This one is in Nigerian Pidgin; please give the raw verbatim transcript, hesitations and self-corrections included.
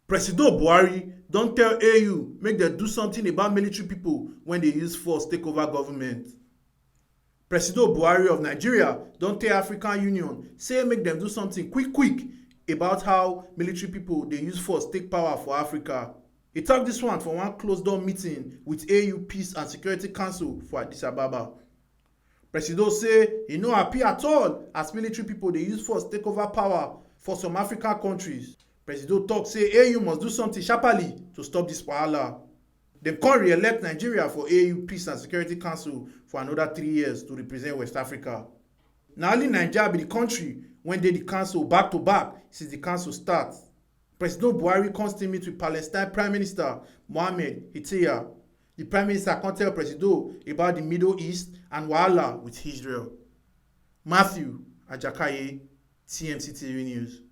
Presido Buhari don tell A U make dem do something about military people wey dey use force take over government. Presido Buhari of Nigeria don tell African Union say make dem do something quick quick about how military people dey use force take power for Africa. He talk this one for one closed door meeting with A U Peace and Security Council for Addis Ababa. Presido say e no happy at all as military people dey use force take over power for some African countries. Presido talk say A U must do something sharply to stop this wahala. Dem come re-elect Nigeria for A U Peace and Security Council for another three years to represent West Africa. Na only Nigeria be the country wey dey the council back to back since the council start. Presido Buhari come still meet with Palestine Prime Minister Mohammed Hitiya. The Prime Minister come tell Presido about the Middle East and wahala with Israel. Matthew Ajakaye, T M C T V News.